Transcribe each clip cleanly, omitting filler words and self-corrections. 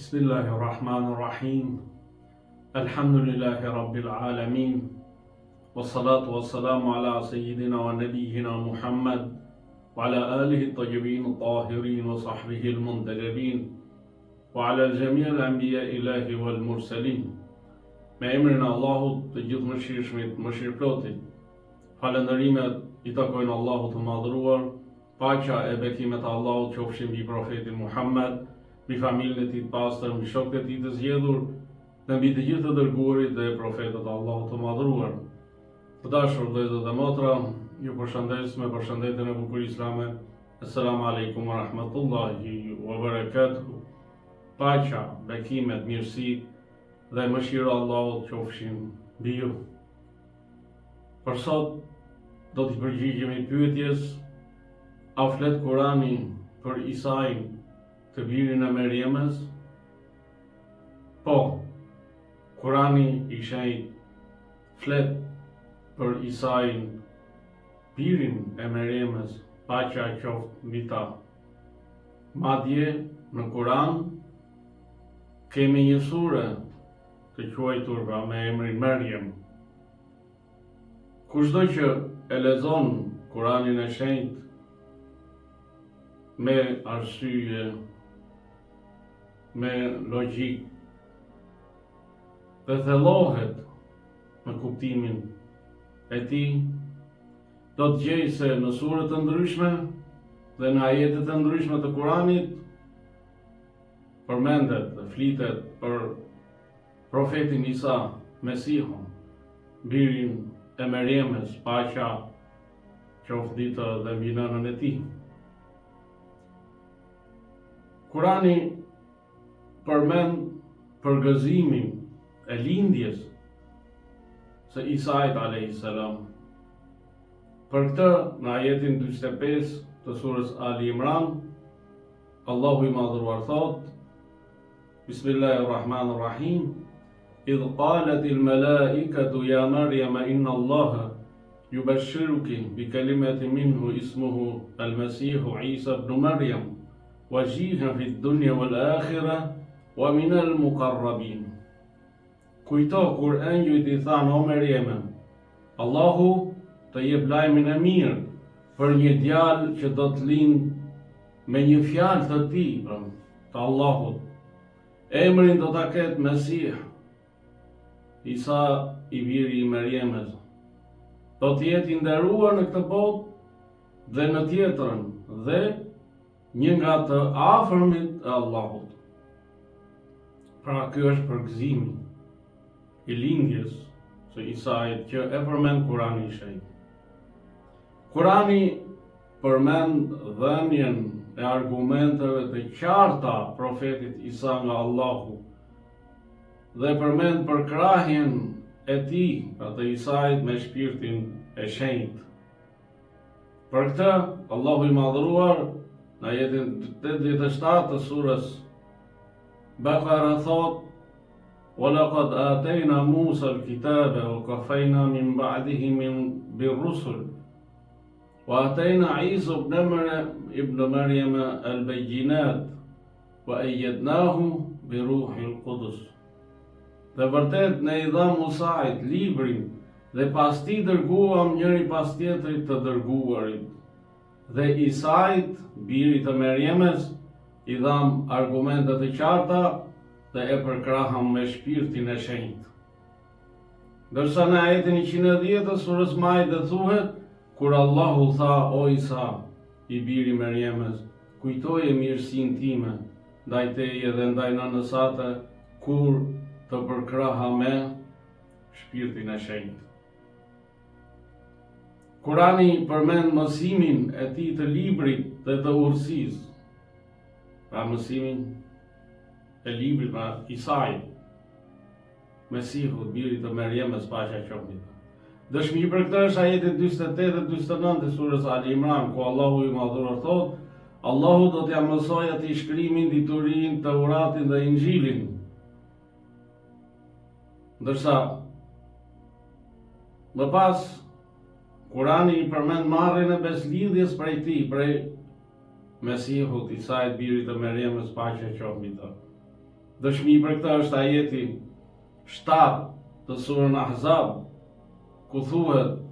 Bismillahirrahmanirrahim. Elhamdülillahi Rabbil alemin. Ve salatu ve selamu ala seyyidina ve nebiyyina Muhammed ve ala alihi tayyibin tahirin ve sahbihi muntecebin ve ala xhemi'il enbiya ilahi vel murselin. Me emrin e Allahut të gjithëmëshirshmit, mëshirëplotit. Falënderimet i takojnë Allahut të madhëruar, Paqja e bekimet e Allahut qofshin mbi Profetin Muhammed, mbi familjen e tij të pastër, mbi shokët e tij të zgjedhur dhe mbi të gjithë të dërguarit dhe profetët e Allahut të Madhëruar. Të dashur vëllezër dhe motra, ju përshëndes me përshëndetjen e bukur islame. Esselamu alejkum wa rahmetullahi wa barakatuhu. Paqja, bekimet, mirësitë dhe mëshira e Allahut qofshin mbi ju. Për sot do t'i përgjigjemi pyetjes a flet Kurani për Isain të birin e Merjemes? Po, Kurani i shenjtë flet për Isain birin e Merjemes, paqja qoftë mbi ta. Madje në Kuran kemi një sure të quajtur pra me emrin Merjem. Kushdo që e lexon Kuranin e Shenjtë me arsye, me logjikë dhe thellohet në kuptimin e tij, do të gjejë se në sure të ndryshme dhe në ajete të ndryshme të Kuranit përmendet dhe flitet për profetin Isa, Mesihun, birin e Merjemes, paqja qoftë mbi të dhe mbi nënën e tij. Kurani përmend përgëzimin e lindjes së Isait alayhis salam. Për këtë në ajetin 45 të surës Ali Imran, Allahu i Madhëruar thotë, Bismillahirrahmanirrahim, Idh qalet il malaikatu ya Maryam inna Allaha yubashshiruki bi kalimatin minhu ismuhu al-Masihu Isa ibn Maryam wajihan fi dunya wal akhirah wa min al-muqarrabin. Kujto kur engjujt i thanë o Merjeme, Allahu të jep lajmin e mirë për një djalë që do të lindë me një fjalë të tij, pra, të Allahut. Emrin do ta ketë Mesih, Isa i biri i Merjemes. Do të jetë i nderuar në këtë botë dhe në tjetrën dhe një nga të afërmit e Allahut. Pra ky është përgëzimi i lindjes së Isait që e përmend Kurani i Shenjtë. Kurani përmend dhënien e argumenteve të qarta profetit Isa nga Allahu dhe përmend përkrahjen e tij, pra të Isait me shpirtin e shenjtë. Për këtë, Allahu i Madhëruar, në ajetin 87 të surës Bekara thotë, Wa laqad atejna Musa al-kitabe wa kafejna min ba'dihi bir-rusul wa atejna Isa ibn Maryam al-bayyinat wa ayyadnahu bi ruhil qudus. Dhe vërtet ne i dhamë Musait librin dhe pas tij dërguam njëri pas tjetrit të dërguarit. Dhe Isait, birit të Merjemes, i dhamë argumente të qarta dhe e përkrahëm me shpirtin e shenjtë. Ndërsa në ajetin 110 të surës Maide thuhet, kur Allahu tha o Isa, i biri i Merjemes, kujtoje mirësinë time, ndaj teje dhe ndaj nënës sate, kur të përkraha me shpirtin e shenjtë. Kurani përmend mësimin e tij të librit dhe të urtësisë. Pra mësimin e librit pra Isait. Mesihut, birit të Merjemes, paqja qoftë mbi të. Dëshmi për këtë është ajeti 48 dhe 49 i surës Ali Imran, ku Allahu i Madhëruar thotë, Allahu do t'ia mësojë atij shkrimin, diturinë, Teuratin dhe Inxhilin. Ndërsa më pas Kurani i përmend marrjen e besëlidhjes prej tij, prej Mesihut, Isait, birit të Merjemes, paqja qoftë mbi të. Dëshmi për këtë është ajeti 7 të surën Ahzab, ku thuhet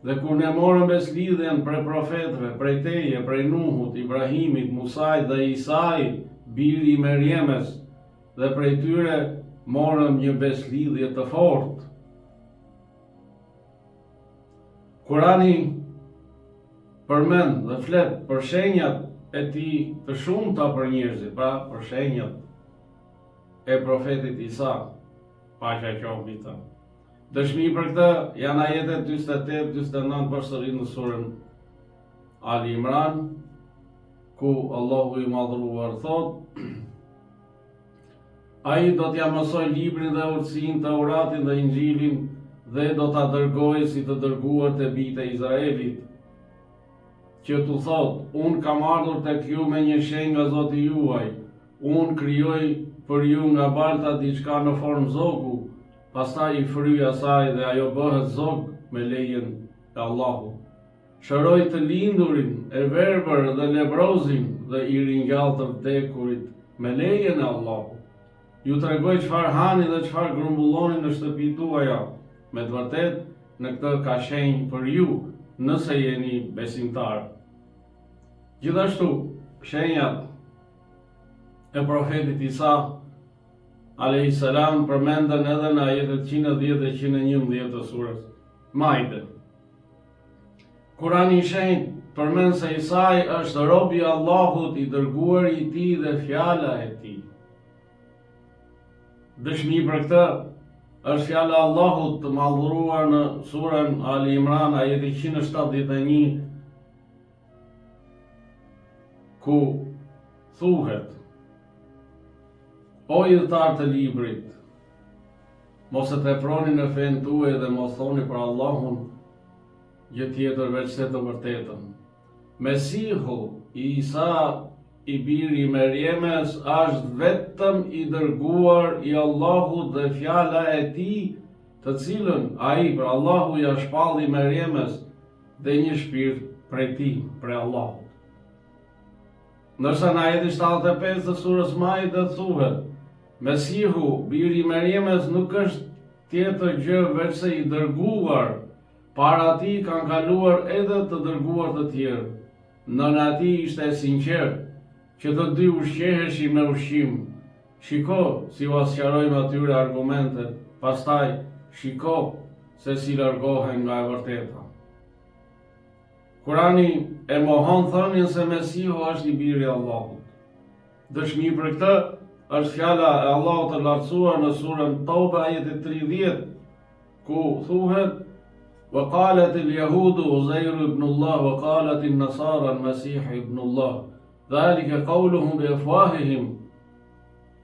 Dhe kur ne morëm besëlidhjen prej profetëve, prej teje, prej Nuhut, Ibrahimit, Musait dhe Isait, biri i Merjemes, dhe prej tyre morëm një besëlidhje të fortë. Kurani përmend dhe flet për shenjat e tij të shumta për njerëzit, pra për shenjat e profetit Isa, paqja qoftë mbi të. Dëshmi për këtë janë ajetet 48, 49 përsëri në surën Ali Imran, ku Allahu i madhëruar thotë, Ai do t'ia mësojë librin dhe urtësinë, Teuratin dhe Inxhilin dhe do ta dërgojë si të dërguar te bijtë e Izraelit, që t'u thotë, Unë kam ardhur tek ju me një shenjë nga Zoti juaj, unë krijoj për ju nga balta diçka në formë zogu, pastaj i fryj asaj dhe ajo bëhet zog me lejen e Allahut. Shëroj të lindurin e verbër dhe lebrozin dhe i ringjall të vdekurit me lejen e Allahut. Ju tregoj çfarë hani dhe çfarë grumbulloni në shtëpitë tuaja. Me të vërtetë, në këtë ka shenjë për ju, nëse jeni besimtarë. Gjithashtu, shenjat e profetit Isa alejhi selam përmenden edhe në ajetet 110 dhe 111 të surës Maide. Kurani i Shenjtë përmend se Isai është robi i Allahut, i dërguari i tij dhe fjala e tij. Dëshmi për këtë është fjala e Allahut të madhëruar në surën Ali Imran, ajeti 171, ku thuhet O ithtarë të librit, mos e teproni në fenë tuaj dhe mos thoni për Allahun gjë tjetër veçse të vërtetën. Mesihu, Isa, i biri i Merjemes, është vetëm i dërguar i Allahut dhe fjala e tij, të cilën ai, pra Allahu ia shpalli Merjemes dhe një shpirt prej tij, prej Allahut. Ndërsa në ajetin 75 të surës Maide thuhet, Mesihu, biri i Merjemes, nuk është tjetër gjë veçse i dërguar, para tij kanë kaluar edhe të dërguar të tjerë. Nëna e tij ishte e sinqertë, që të dy ushqeheshin me ushqim. Shiko si ua sqarojmë atyre argumentet, pastaj shiko se si largohen nga e vërteta. Kurani e mohon thënien se Mesihu është i biri i Allahut. Dëshmi për këtë është fjala e Allahut të lartësuar në surën Tobe ajeti 30, ku thuhet Wa qalat al yahudu Uzair ibn Allah wa qalat an nasara al Masih ibn Allah. Dhalika qawluhum bi afwahihim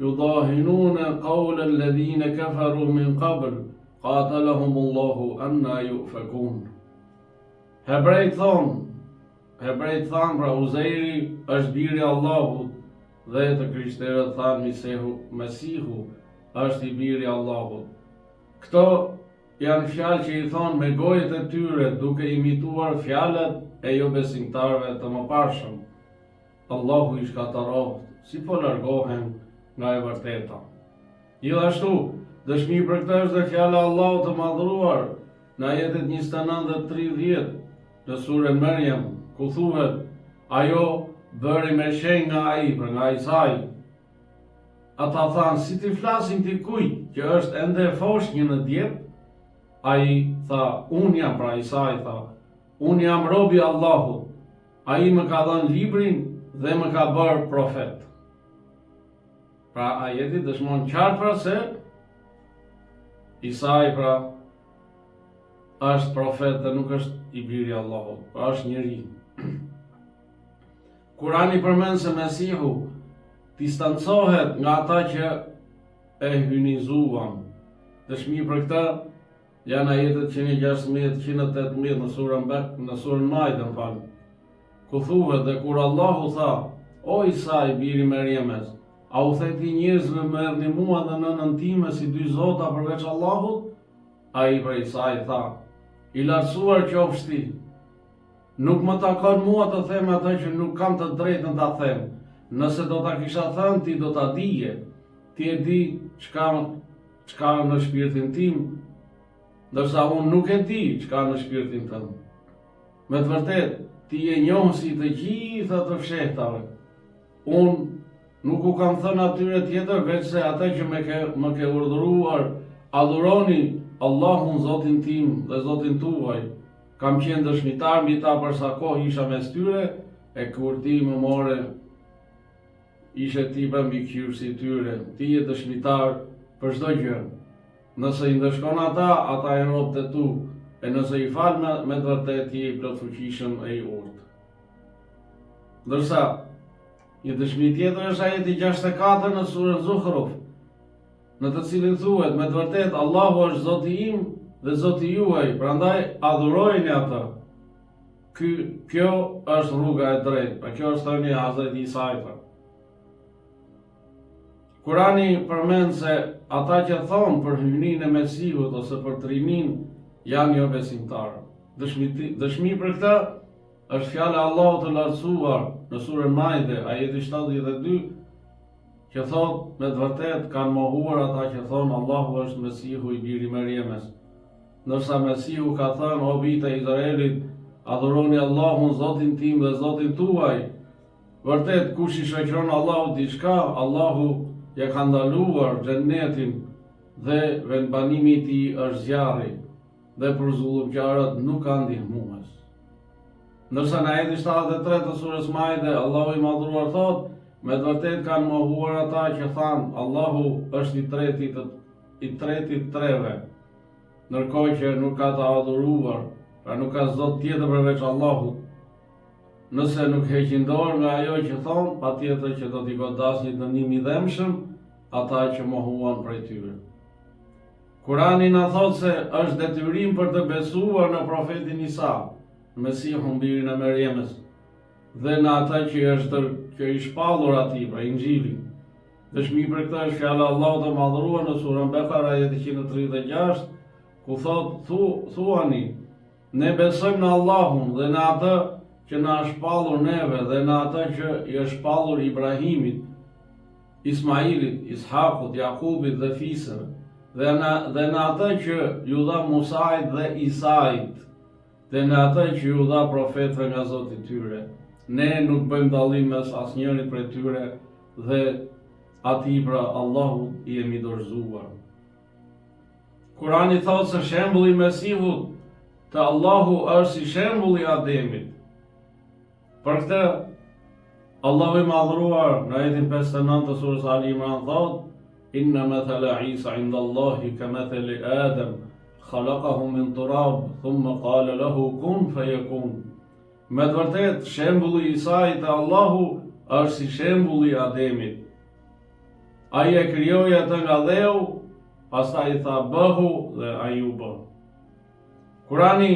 yudahinuna qawla alladhina kafaru min qabl qatalahum Allahu anna yufakun. Hebrejtë thonë, Hebrejtë thanë pra Uzeiri është biri i Allahut dhe të krishterët thanë Misehu, Mesihu është i biri i Allahut. Këto janë fjalë që i thonë me gojët e tyre duke imituar fjalët e jobesimtarëve të mëparshëm. Allahu i shkatërroftë, si po largohen nga e vërteta. Gjithashtu, dëshmi për këtë është dhe fjala e Allahut të madhëruar në ajetet 29 dhe 30 në suren Merjem, ku thuhet, ajo bëri me shenjë nga ai, pra nga Isai. Ata thanë, si t'i flasim dikujt që është ende foshnjë në djep? Ai tha, unë jam, pra Isai tha, unë jam robi i Allahut, Ai më ka dhënë librin dhe më ka bërë profet. Pra ajeti dëshmon qartë pra se Isai pra është profet dhe nuk është i biri i Allahut, pra është njeri. Kurani përmend se Mesihu distancohet nga ata që e hyjnizuan. Dëshmi për këtë Janë ajetet 116, 118 në surën Bek, në surën Maide, më fal. Ku thuhet dhe kur Allahu tha, o Isa i biri i Merjemes, a u the ti njerëzve më merrni mua dhe nënën time si dy zota përveç Allahut? Ai pra Isai tha, i lartësuar qofsh ti. Nuk më takon mua të them atë që nuk kam të drejtën ta them. Nëse do ta kisha thënë, ti do ta dije. Ti e di çka çka në shpirtin tim, ndërsa unë nuk e di çka në shpirtin tënd. Me të vërtetë, ti je njohësi i të gjitha të fshehtave. Unë nuk u kam thënë atyre tjetër veçse atë që më ke, më ke urdhëruar, adhuroni Allahun Zotin tim dhe Zotin tuaj. Kam qenë dëshmitar mbi ta për sa kohë isha mes tyre, e kur ti më more ishe ti pra mbikëqyrësi i tyre, ti je dëshmitar për çdo gjë. Nëse i ndëshkon ata, ata janë robët e tu, e nëse i fal me, me të vërtetë ti je i plotfuqishëm e i urtë. Ndërsa, një dëshmi tjetër është ajeti 64 në surën Zuhruf, në të cilin thuhet, me të vërtetë Allahu është Zoti im dhe Zoti juaj, prandaj adhurojeni atë. Ky, kjo është rruga e drejtë, pra kjo është thënia e Hazreti Isait. Kurani përmend se ata që thonë për hyjninë e Mesihut ose për trininë janë jobesimtarë. Dëshmi, dëshmi për këtë është fjala e Allahut të lartësuar në surën Maide, ajeti 72, që thotë me të vërtetë kanë mohuar ata që thonë Allahu është Mesihu i biri i Merjemes. Ndërsa Mesihu ka thënë, o bijtë e Izraelit, adhuroni Allahun, Zotin tim dhe Zotin tuaj. Vërtet, kush i shoqëron Allahut diçka, Allahu ia ka ndaluar xhennetin dhe vendbanimi i tij është zjarri dhe për zullumqarët nuk ka ndihmues. Ndërsa në ajetin 73 të surës Maide, Allahu i Madhëruar thotë, me të vërtetë kanë mohuar ata që thanë, Allahu është i treti të i treti i treve, ndërkohë që nuk ka të adhuruar, pra nuk ka zot tjetër përveç Allahut. Nëse nuk heqin dorë nga ajo që thonë, patjetër që do t'i godasë një dënim i dhembshëm ata që mohuan prej tyre. Kurani na thotë se është detyrim për të besuar në profetin Isa, në Mesihun birin e Merjemes, dhe në atë që është që i shpallur atij, pra Inxhilin. Dëshmi për këtë është fjala e Allahut të Madhëruar në surën Bekara ajeti 136, ku thotë thu, thuani ne besojmë në Allahun dhe në atë që na është shpallur neve dhe në atë që i është shpallur Ibrahimit, Ismailit, Ishakut, Jakubit dhe fiseve, dhe në, dhe në atë që iu dha Musait dhe Isait, dhe në atë që iu dha profetëve nga Zoti i tyre. Ne nuk bëjmë dallim mes asnjërit prej tyre dhe atij pra Allahut i jemi dorëzuar. Kurani thotë se shembulli i Mesihut te Allahu është si shembulli i Ademit. Për këtë, Allahu i Madhëruar në ajetin 59 të surës Ali Imran thotë: Inna mathala Isa inda Allahi ka mathali Adam, khalaqahu min turab, thumma qala lahu kun fayakun. Me të vërtetë, shembulli i Isait te Allahu është si shembulli i Ademit. Ai e krijoi atë nga dheu, pastaj i tha bëhu dhe ai u bë. Kurani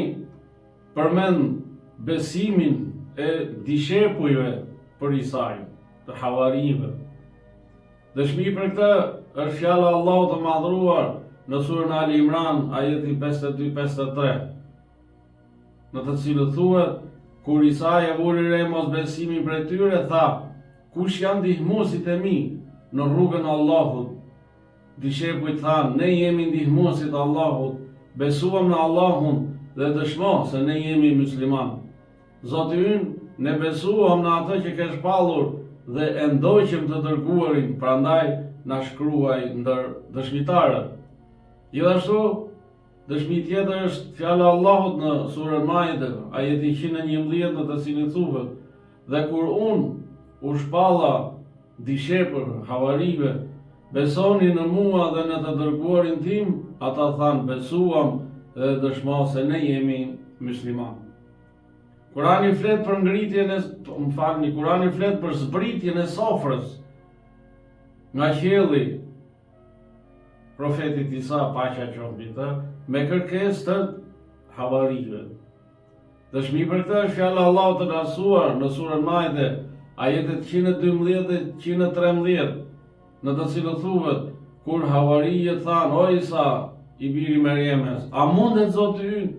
përmend besimin e dishepujve për Isain, të havarinjve. Dëshmi për këtë është fjala e Allahut të Madhëruar në surën Ali Imran, ajeti 52-53, në të cilën thuhet, kur Isai e vuri re mosbesimin prej tyre, tha, kush janë ndihmuesit e mi në rrugën e Allahut, Dishepujt thanë, Ne jemi ndihmuesit e Allahut, besuam në Allahun dhe dëshmo se ne jemi myslimanë. Zoti ynë, ne besuam në atë që ke shpallur dhe e ndoqëm të dërguarin, prandaj na shkruaj ndër dëshmitarët. Gjithashtu, dëshmi tjetër është fjala e Allahut në surën Maide, ajeti 111 në të cilin thuhet: Dhe kur unë u shpalla Dishepujve, havarijve, besoni në mua dhe në të dërguarin tim, ata thanë, besuam dhe dëshmo se ne jemi myslimanë. Kurani flet për ngritjen e, më falni, Kurani flet për zbritjen e sofrës nga qielli profetit Isa, paqja qoftë mbi të, me kërkesë të havarijve. Dëshmi për këtë është fjala e Allahut të lartësuar në surën Maide, ajetet 112 dhe 113, në të cilët thuhet, kur havarijët thanë, o Isa, i biri i Merjemes, a mundet Zoti ynë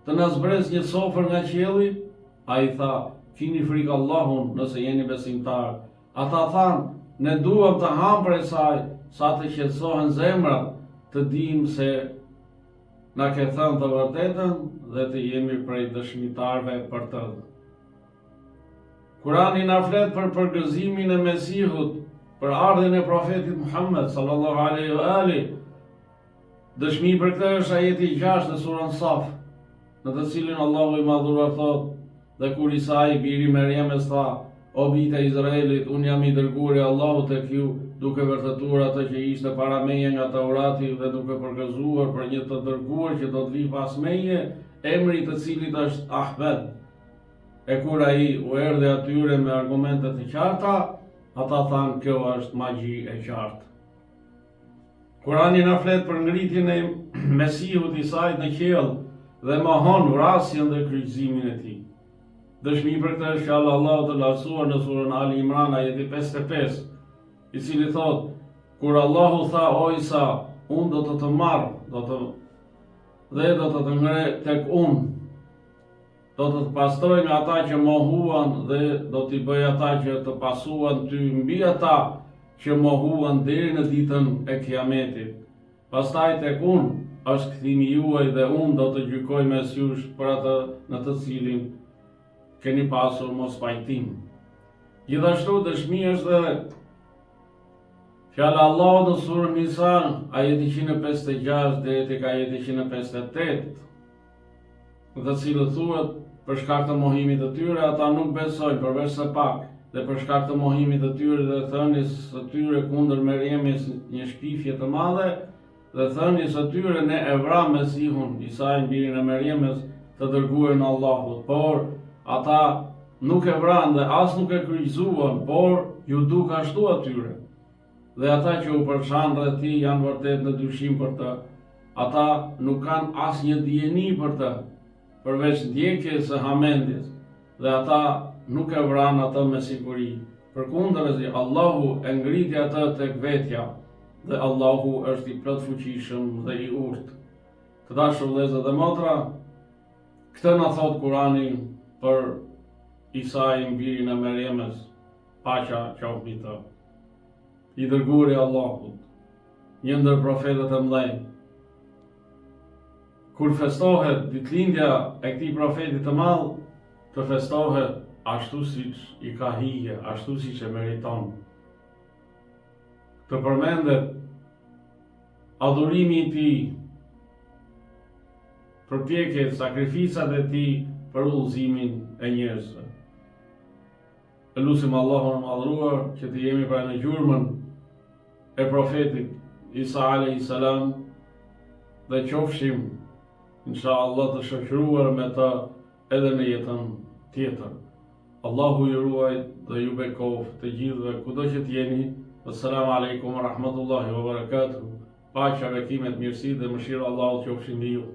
të na zbresë një sofër nga qielli? Ai tha, kini frikë Allahun nëse jeni besimtarë. Ata thanë, Ne duam të hamë prej saj, sa të qetësohen zemrat, të dimë se na ke thënë të vërtetën dhe të jemi prej dëshmitarëve për të. Kurani na flet për përgëzimin e Mesihut, për ardhjen e profetit Muhammed sallallahu alaihi wa alihi. Dëshmi për këtë është ajeti i 6 në surën Saf, në të cilin Allahu i Madhëruar thotë: Dhe kur Isai, biri i Merjemes tha, O bijtë e Izraelit, unë jam i dërguari i Allahut tek ju, duke vërtetuar atë që ishte para meje nga Taurati dhe duke përgëzuar për një të dërguar që do të vijë pas meje, emri i të cilit është Ahmed. E kur ai u erdhi atyre me argumente të qarta, ata thanë kjo është magji e qartë. Kurani na flet për ngritjen e Mesihut Isait në qiell dhe mohon vrasjen dhe kryqëzimin e tij. Dëshmi për këtë është fjala e Allahut të lartësuar në surën Ali Imran ajeti 55, i cili thotë: Kur Allahu tha o Isa, unë do të të marr, do të dhe do të të ngre tek unë, Do të të pastroj nga ata që mohuan dhe do t'i bëj ata që të pasuan ty mbi ata që mohuan deri në ditën e Kiametit. Pastaj tek unë është kthimi juaj dhe unë do të gjykoj mes jush për atë në të cilin keni pasur mospajtim. Gjithashtu dëshmi është dhe fjala e Allahut në surën Nisa, ajeti 156 deri tek ajeti 158. Në të cilën thuhet, për shkak të mohimit të tyre, ata nuk besojnë përveç se pak, dhe për shkak të mohimit të tyre dhe thënies së tyre kundër Merjemes një shpifje të madhe, dhe thënies së tyre ne e vramë Mesihun, Isain birin e Merjemes, të dërguarin e Allahut, por ata nuk e vranë dhe as nuk e kryqëzuan, por iu duk ashtu atyre. Dhe ata që u përçanë rreth tij janë vërtet në dyshim për të. Ata nuk kanë asnjë dijeni për të, përveç ndjekjes së hamendjes, dhe ata nuk e vranë atë me siguri. Përkundrazi, Allahu e ngriti atë tek vetja, dhe Allahu është i plotfuqishëm dhe i urtë. Të dashur vëllezër dhe motra, këtë na thotë Kurani për Isain birin e Merjemes. Paqja qoftë mbi të. I dërguari i Allahut, një ndër profetët e mëdhenj. Kur festohet ditëlindja e këtij profeti të madh, të festohet ashtu siç i ka hije, ashtu siç e meriton. Të përmendet adhurimi i tij, përpjekjet, sakrificat e tij për udhëzimin e njerëzve. E lusim Allahun e Madhëruar që të jemi pra në gjurmën e profetit Isa alayhi salam dhe qofshim insha Allah të shoqëruar me të edhe në jetën tjetër. Allahu ju ruajt dhe ju bekoftë të gjithëve kudo që të jeni. Assalamu alaikum wa rahmatullahi wa barakatuh. Paqja, bekimet, mirësitë dhe mëshira e Allahut qofshin mbi ju.